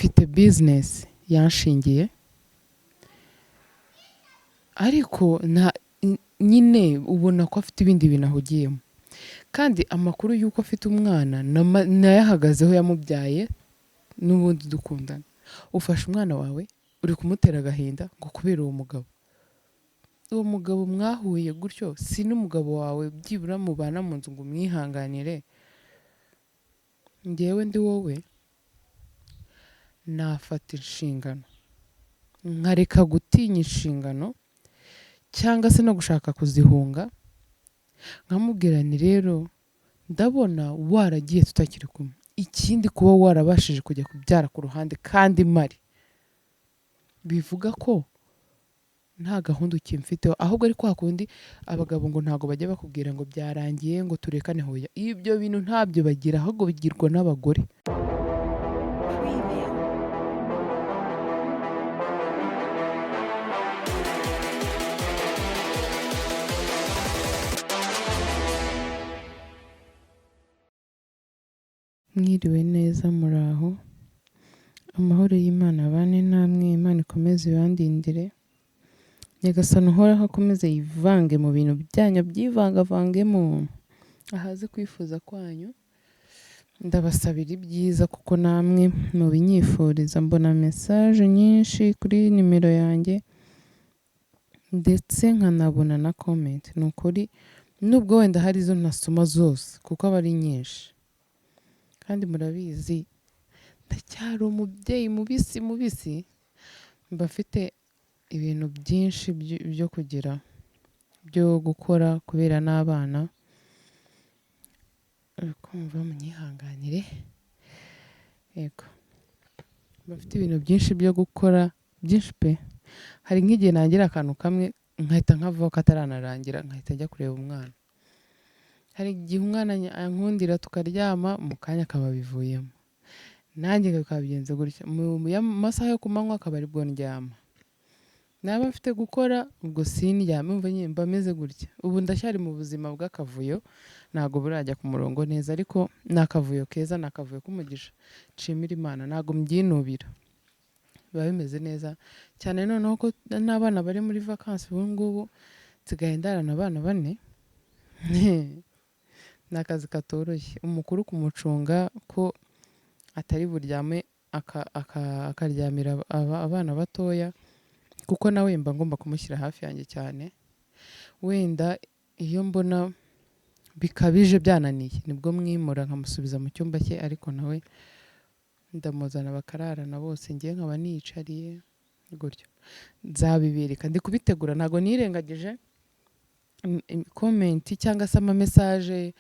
Mfite business yanshingiye, ariko nta nyine ubona ko afite ibindi bintu ahugiyemo. Kandi amakuru y'uko afite umwana nayahagazeho, yamubyaye n'ubundi dukundana. Ufashe umwana wawe uri kumutera agahinda ngo kubera uwo mugabo. Uwo mugabo mwahuye gutyo si n'umugabo wawe, byibura mubana mu nzu ngo umwihanganire. Njyewe ndi wowe nafata inshingano, nkareka gutinya inshingano cyangwa se no gushaka kuzihunga, nkamubwira nti rero ndabona waragiye tutakiri kumwe. Ikindi, kuba warabashije kujya kubyara ku ruhande kandi mpari, bivuga ko nta gahunda ukimfiteho. Ahubwo ari kwa kundi abagabo ngo ntabwo bajya bakubwira ngo byarangiye ngo turekane, hoya. Ibyo bintu ntabyo bagira, ahubwo bigirwa n'abagore. Preview. Mwiriwe neza, muraho, amahoro y'Imana abane namwe, Imana ikomeze ibandindire, Nyagasani uhoraho akomeze yivange mu bintu byanyu, abyivangavangemo, ahaze kwifuza kwanyu. Ndabasabira ibyiza kuko namwe mubinyifuriza. Mbona message nyinshi kuri nimero yanjye ndetse nkanabona na comment. Ni ukuri nubwo wenda hari izo ntasoma zose kuko aba ari nyinshi, kandi murabizi ndacyari umubyeyi mubisi mubisi, mba mfite ibintu byinshi byo kugira, byo gukora kubera n'abana. Uri kumva, munyihanganire, yego mba mfite ibintu byinshi byo gukora, byinshi pe. Hari nk'igihe nangira akantu kamwe nkahita nkavaho kataranarangira, nkahita njya kureba umwana. Hari igihe umwana ankundira tukaryama, mu kanya akaba abivuyemo, nanjye bikaba bigenze gutya. Mu masaha yo ku manywa akaba aribwo ndyama, naba mfite gukora ubwo sindyame, umva nyine mba meze gutya. Ubu ndacyari mu buzima bw'akavuyo, ntabwo burajya ku murongo neza, ariko ni akavuyo keza, ni akavuyo k'umugisha. Nshimira Imana, ntabwo mbyinubira, biba bimeze neza cyane. Noneho ko n'abana bari muri vacances ubu ngubu, nsigaye ndarana abana bane. Ni akazi katoroshye. Umukuru kumucunga ko atari buryame akaryamira abana batoya, kuko nawe mba ngomba kumushyira hafi yanjye cyane. Wenda iyo mbona bikabije byananiye nibwo mwimura nkamusubiza mu cyumba cye, ariko nawe ndamuzana bakararana bose, njye nkaba niyicariye gutyo. Nzabibereka, ndi kubitegura, ntabwo nirengagije comment cyangwa se ama message,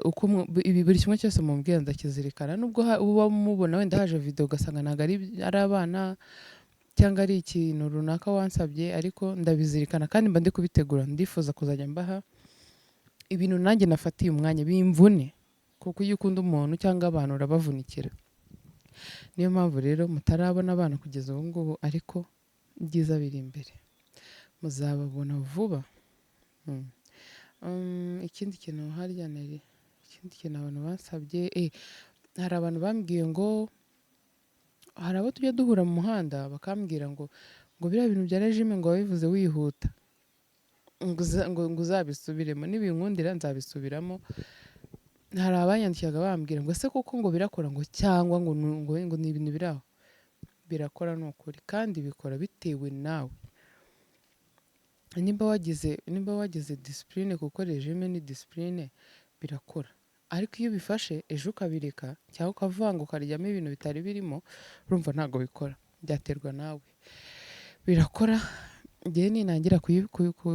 uko ibi buri kimwe cyose mumbwira ndakizirikana. Nubwo uba mubona wenda haje video ugasanga ntabwo ari abana cyangwa ari ikintu runaka wansabye, ariko ndabizirikana kandi mba ndi kubitegura. Ndifuza kuzajya mbaha ibintu nanjye nafatiye umwanya bimvune, kuko iyo ukunda umuntu cyangwa abantu urabavunikira. Niyo mpamvu rero mutarabona abana kugeza ubu ngubu, ariko ibyiza biri imbere, muzababona vuba. Ikindi kintu harya nari, ikindi kintu abantu bansabye, hari abantu bambwiye ngo hari abo tujya duhura mu muhanda bakambwira ngo biriya bintu bya regime ngo wabivuze wihuta, ngo uzabisubiremo, nibinkundira nzabisubiramo. Hari abanyandikiraga bambwira ngo ese koko ngo birakora, ngo cyangwa ngo ni ibintu biri aho. Birakora ni ukuri, kandi bikora bitewe nawe. Nimba wagize discipline, kuko regime ni discipline, birakora. Ariko iyo ubifashe ejo ukabireka cyangwa ukavanga ukaryamo ibintu bitari birimo, urumva ntabwo bikora, byaterwa nawe. Birakora, njyewe nintangira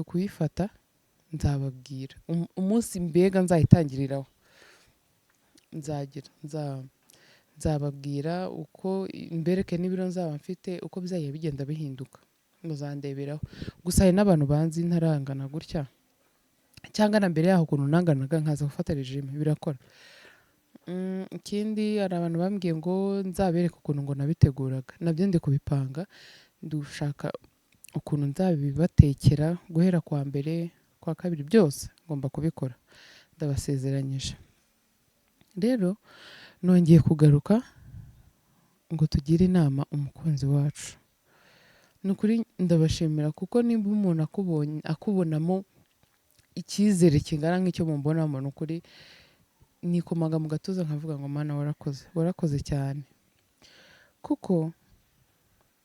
kuyifata nzababwira umunsi mbega nzayitangiriraho, nzababwira uko mbereke n'ibiro nzaba mfite, uko bizajya bigenda bihinduka, muzandeberaho. Gusa hari n'abantu banzi ntarangana gutya cyangwa na mbere yaho ukuntu nanganaga nkaza gufata regime, birakora. Ikindi hari abantu bambwiye ngo nzabereke ukuntu ngo nabiteguraga, nabyo ndi kubipanga, ndushaka ukuntu nzabibatekera guhera kwa mbere kwa kabiri, byose ngomba kubikora, ndabasezeranyije. Rero nongeye kugaruka Ngo tugire inama umukunzi wacu. Ni ukuri ndabashimira, kuko nimba umuntu akubonye akubonamo icyizere kingana nk'icyo mumbonamo, ni ukuri nikomaga mu gatuza nkavuga ngo: "Mana, warakoze, warakoze cyane." Kuko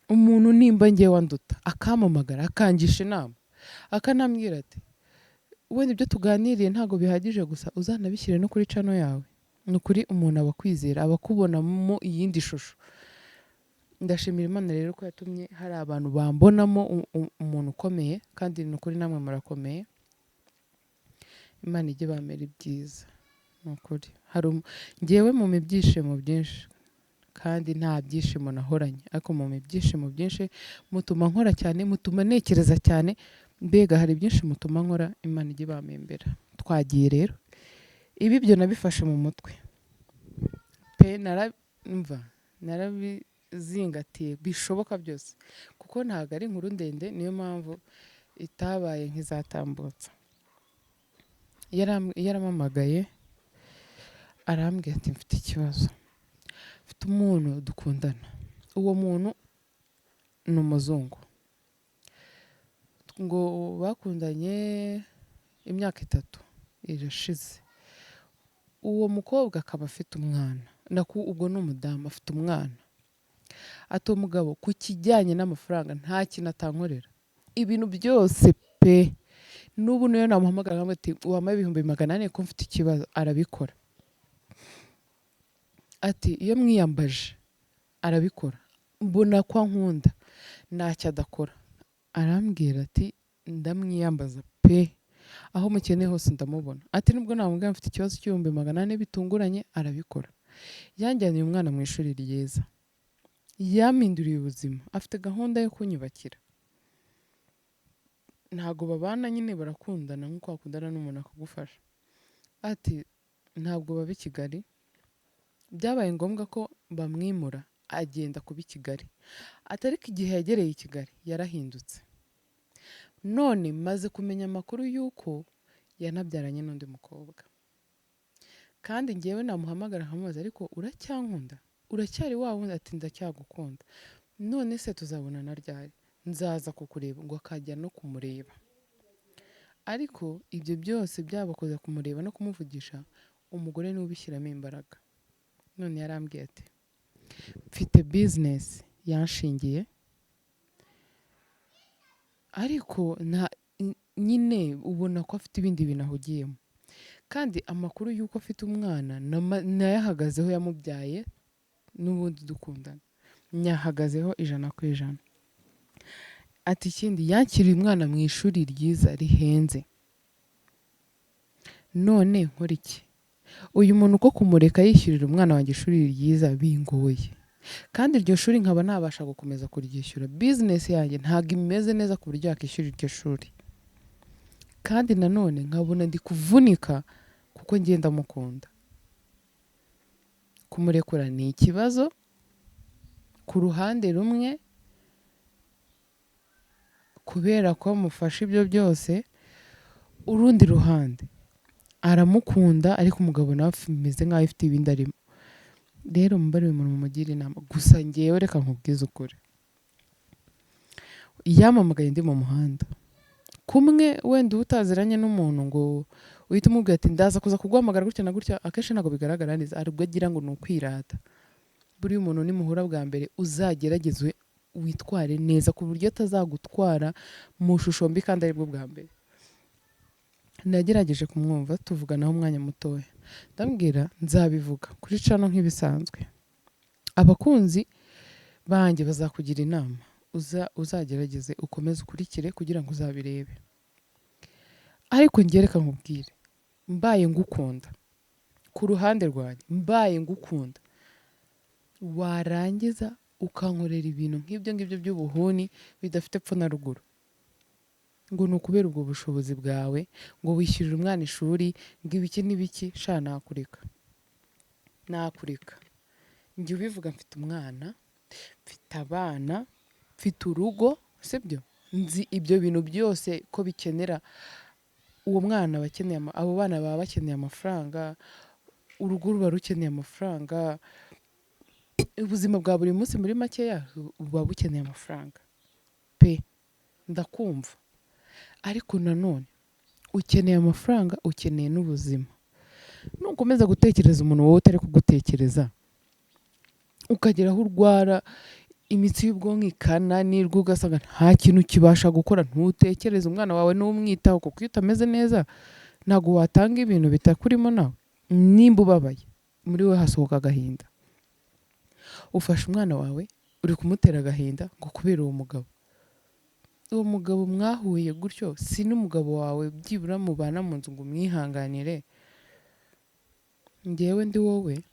umuntu nimba ngewe wanduta akampamagara, akangisha inama, akanambwira ati: "Wenda ibyo tuganiriye ntabwo bihagije, gusa uzanabishyire no kuri channel yawe," ni ukuri umuntu aba akwizera, aba akubonamo iyindi shusho. Ndashimira Imana rero ko yatumye hari abantu bambonamo umuntu ukomeye, kandi ni ukuri namwe murakomeye. Imana ijye bamera ibyiza. Ni ukuri hari ngewe mu ibyishimo byinshi, kandi nta byishimo nahoranye, ariko mu ibyishimo byinshi mutuma nkora cyane, mutuma ntekereza cyane, mbega hari byinshi mutuma nkora. Imana ijye ibamembera. Twagiye rero. Ibi byo nabifashe mu mutwe pe, mva narabizingatiye bishoboka byose, kuko ntabwo ari inkuru ndende, niyo mpamvu itabaye nk'izatambutsa. Yarampamagaye arambwira ati: "Mfite ikibazo, mfite umuntu dukundana. Uwo muntu ni umuzungu." Ngo bakundanye imyaka 3 irashize. Uwo mukobwa akaba afite umwana, ubwo ni umudamu afite umwana. Ati: "Uwo mugabo ku kijyanye n'amafaranga nta kintu atankorera, ibintu byose pe. N'ubu niyo namuhamagara nkamubwira ati: 'Wampaye 400,000 ko mfite ikibazo,' arabikora." Ati: "Iyo mwiyambaje arabikora, mbona ko ankunda, ntacyo adakora." Arambwira ati: "Ndamwiyambaza pe, aho mukeneye hose ndamubona." Ati: "Nubwo namubwira mfite ikibazo cy'400,000 bitunguranye, arabikora. Yanjyaniye umwana mu ishuri ryiza, yampinduriye ubuzima, afite gahunda yo kunyubakira." Ntabwo babana nyine, barakundana nk'uko wakundana n'umuntu akagufasha. Ati: "Ntabwo baba i Kigali, byabaye ngombwa ko bamwimura agenda kuba i Kigali." Ati: "Ariko igihe yagereye i Kigali yarahindutse. None maze kumenya amakuru y'uko yanabyaranye n'undi mukobwa, kandi ngewe namuhamagara nkamubaza: 'Ariko uracyankunda? Uracyari wa wundi?' Ati: 'Ndacyagukunda. None se tuzabonana ryari? Nzaza kukureba.' Ngo akajya no kumureba, ariko ibyo byose byaba kuza kumureba no kumuvugisha, umugore niwe ubishyiramo imbaraga. None yarambwiye ati: 'Mfite bizinesi yanshingiye, ariko nta nyine ubona ko afite ibindi bintu ahugiyemo, kandi amakuru y'uko afite umwana nayahagazeho, yamubyaye n'ubundi dukundana, nyahagazeho 100%.' Ati: 'Ikindi, yakiriye umwana mu ishuri ryiza rihenze. None nkora iki? Uyu muntu ko kumureka yishyurira umwana wanjye ishuri ryiza bingoye, kandi iryo shuri nkaba ntabasha gukomeza kuryishyura. Bizinesi yanjye ntabwo imeze neza ku buryo yakishyura iryo shuri, kandi nanone nkabona ndi kuvunika kuko ngenda mukunda. Kumurekura ni ikibazo ku ruhande rumwe kubera ko mufashe ibyo byose, urundi ruhande aramukunda, ariko umugabo nawe ameze nk'aho afite ibindi arimo. Rero mubare umuntu mumugire inama. Gusa ngewe reka nkubwize ukuri, yampamagaye ndi mu muhanda kumwe. Wenda uba utaziranye n'umuntu ngo uhite umubwira ati: 'Ndaza kuza kuguhamagara gutya na gutya.' Akenshi ntabwo bigaragara neza, hari ubwo agira ngo ni ukwirata. Buriya umuntu nimuhura bwa mbere, uzagerageze witware neza ku buryo atazagutwara mu shusho mbi kandi aribwo bwa mbere. Nagerageje kumwumva, tuvuganaho umwanya mutoya, ndambwira nzabivuga kuri channel nk'ibisanzwe. Abakunzi banjye bazakugira inama, uzagerageze ukomeze ukurikire kugira ngo uzabirebe. Ariko njye reka nkubwire, mbaye ngukunda, ku ruhande rwanjye mbaye ngukunda, warangiza ukankorera ibintu nk'ibyo ngibyo by'ubuhuni bidafite epfo na ruguru, ngo ni ukubera ubwo bushobozi bwawe, ngo wishyurire umwana ishuri, ngo ibiki n'ibiki, sha nakureka, nakureka. Njye ubivuga mfite umwana, mfite abana, mfite urugo, sibyo? Nzi ibyo bintu byose ko bikenera uwo mwana aba akeneye abo bana baba bakeneye amafaranga, urugo ruba rukeneye amafaranga. Ubuzima bwa buri munsi muri makeya buba bukeneye amafaranga pe, ndakumva. Ariko nanone ukeneye amafaranga, ukeneye n'ubuzima. Nukomeza gutekereza umuntu wowe utari kugutekereza, ukagera aho urwara imitsi y'ubwonko ikananirwa, ugasanga nta kintu kibasha gukora, ntutekereze umwana wawe n'umwitaho, kuko iyo utameze neza ntabwo watanga ibintu bitakurimo. Nawe nimba ubabaye muri we hasohoka agahinda, ufashe umwana wawe uri kumutera agahinda ngo kubera uwo mugabo. Uwo mugabo mwahuye gutyo si n'umugabo wawe, byibura mubana mu nzu ngo umwihanganire. Njyewe ndi wowe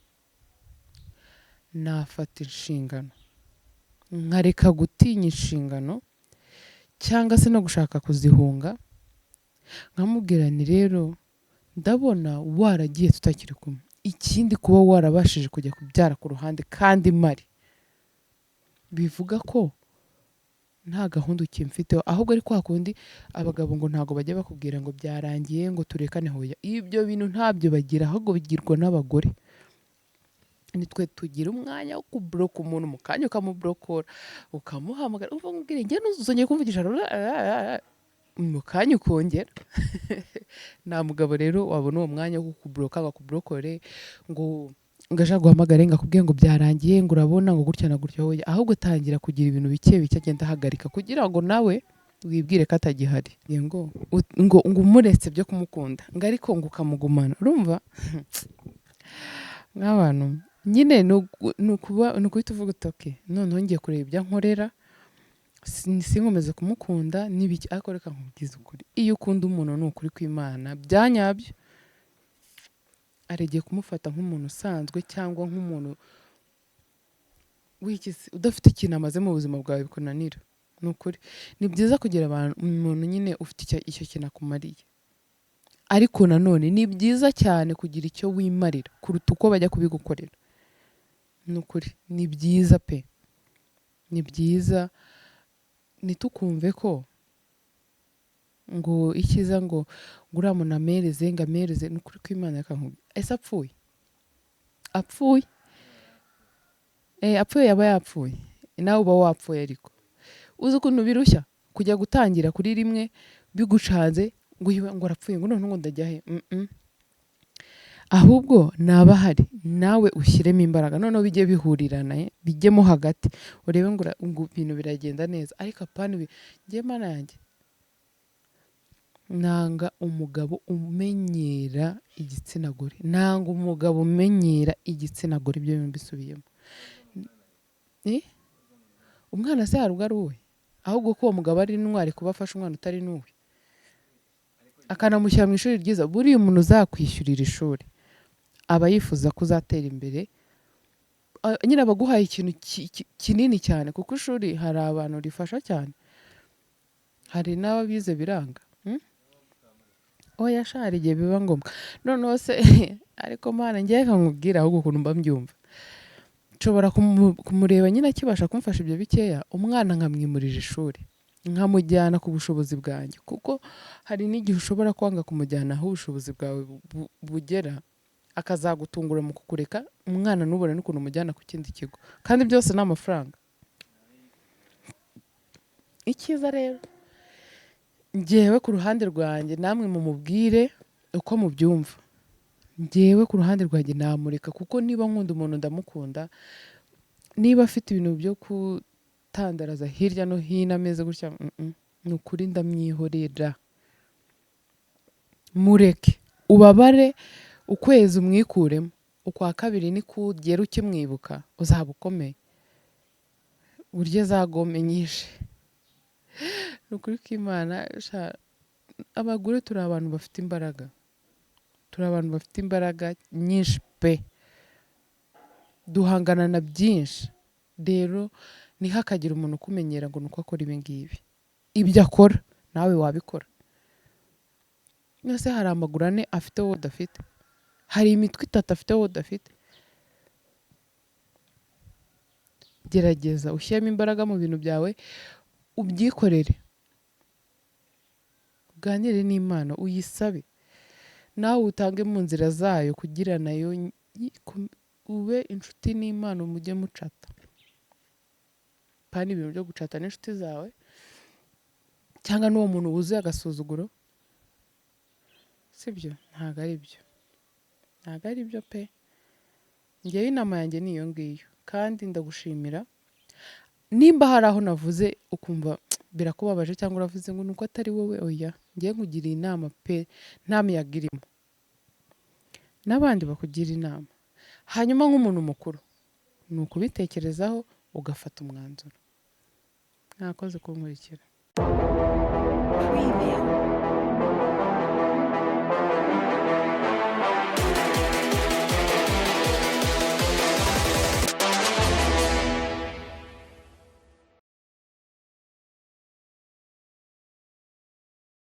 nafata inshingano, nkareka gutinya inshingano cyangwa se no gushaka kuzihunga, nkamubwira nti rero ndabona waragiye tutakiri kumwe, ikindi kuba warabashije kujya kubyara ku ruhande kandi mari, bivuga ko nta gahunda ukimfiteho. Ahubwo ari kwa kundi abagabo ngo ntabwo bajya bakubwira ngo byarangiye ngo turekane, hoya, ibyo bintu ntabyo bagira, ahubwo bigirwa n'abagore. Nitwe tugira umwanya wo kuburoka umuntu, mu kanya ukamuburokora, ukamuhamagara, umva nkubwire njye ntuzongere kumvugisha, mu kanya ukongera. Nta mugabo rero wabona uwo mwanya wo kukuburoka ngo akuburokore, ngo ashaka guhamagare ngo akubwire ngo byarangiye, ngo urabona ngo gutya na gutya, hoya. Ahubwo tangira kugira ibintu bike bike agenda ahagarika kugira ngo nawe wibwire ko atagihari. Ngo ngo umuretse byo kumukunda, ngo ariko ngo ukamugumana. Urumva nk'abantu nyine ni ukuhita uvuga uti okay, noneho ngiye kureba ibyo ankorera, sinkomeze kumukunda n'ibiki. Ariko reka nkubwize ukuri, iyo ukunda umuntu ni ukuri kw'Imana byanyabyo, aregeye kumufata nk'umuntu usanzwe cyangwa nk'umuntu w'ikizi udafite ikintu amaze mu buzima bwawe bikunanira. Ni ukuri ni byiza kugira umuntu nyine ufite icyo kintu akumariye, ariko nanone ni byiza cyane kugira icyo wimarira kuruta uko bajya kubigukorera. Ni ukuri ni byiza pe, ni byiza. Ntitukumve ko ngo icyiza ngo uriya muntu amereze ngo amereze. Ni ukuri kw'Imana reka nkubwire, ese apfuye apfuye apfuye yaba yapfuye, nawe uba wapfuye. Ariko uzi ukuntu birushya kujya gutangira kuri rimwe bigucanze ngo uyu ngo arapfuye ngo noneho ngo ndajya he? Ahubwo naba ahari nawe ushyiremo imbaraga, noneho bijye bihurirana, bijyemo hagati, urebe ngo ibintu biragenda neza. Ariko apana ibi, njye Mana yanjye nanga umugabo umenyera igitsina gore, nanga umugabo umenyera igitsina gore, ibyo bintu mbisubiyemo. Umwana se hari ubwo ari uwe? Ahubwo ko uwo mugabo ari intwari kuba afashe umwana utari n'uwe, akanamushyira mu ishuri ryiza. Buriya umuntu uzakwishyurira ishuri aba yifuza ko uzatera imbere, nyine aba aguhaye ikintu kinini cyane, kuko ishuri hari abantu rifasha cyane, hari n'ababize biranga. Oya sha, hari igihe biba ngombwa. Noneho se ariko Mana njye reka nkubwire ahubwo ukuntu mba mbyumva, nshobora kumureba nyine akibasha kumfasha ibyo bikeya, umwana nkamwimurira ishuri, nkamujyana ku bushobozi bwanjye, kuko hari n'igihe ushobora kwanga kumujyana aho ubushobozi bwawe bugera, akazagutungura mu kukureka umwana ntubone n'ukuntu umujyana ku kindi kigo, kandi byose ni amafaranga. Icyiza rero njyewe ku ruhande rwanjye, namwe mumubwire uko mubyumva, njyewe ku ruhande rwanjye namureka, kuko niba nkunda umuntu ndamukunda, niba afite ibintu byo kutandaraza hirya no hino ameze gutya, ni ukuri ndamwihorera, mureke ubabare ukwezi umwikuremo, ukwa kabiri nikugera ukimwibuka uzaba ukomeye, urye za gome nyinshi. Ni ukuri kw'Imana, abagore turi abantu bafite imbaraga, turi abantu bafite imbaraga nyinshi pe, duhangana na byinshi. Rero ntihakagire umuntu ukumenyera ngo nuko akora ibi ngibi, ibyo akora nawe wabikora. Nose hari amaguru ane afite wowe udafite, hari imitwe itatu afite wowe udafite. Gerageza ushyiremo imbaraga mu bintu byawe, ubyikorere, uganire n'Imana, uyisabe, nawe utange mu nzira zayo kugira nayo Ube inshuti n'Imana, mujye mucata. Kandi ibintu byo gucata n'inshuti zawe cyangwa n'uwo muntu wuzuye agasuzuguro, sibyo, ntabwo ari byo, ntabwo ari byo pe. Ngewe inama yanjye ni iyo ngiyo, kandi ndagushimira. Nimba hari aho navuze ukumva birakubabaje cyangwa uravuze ngo nuko atari wowe, oya, ngewe nkugiriye inama pe, nta miyaga irimo, n'abandi bakugira inama. Hanyuma nk'umuntu mukuru ni ukubitekerezaho ugafata umwanzuro. Mwakoze kunkurikira. Preview.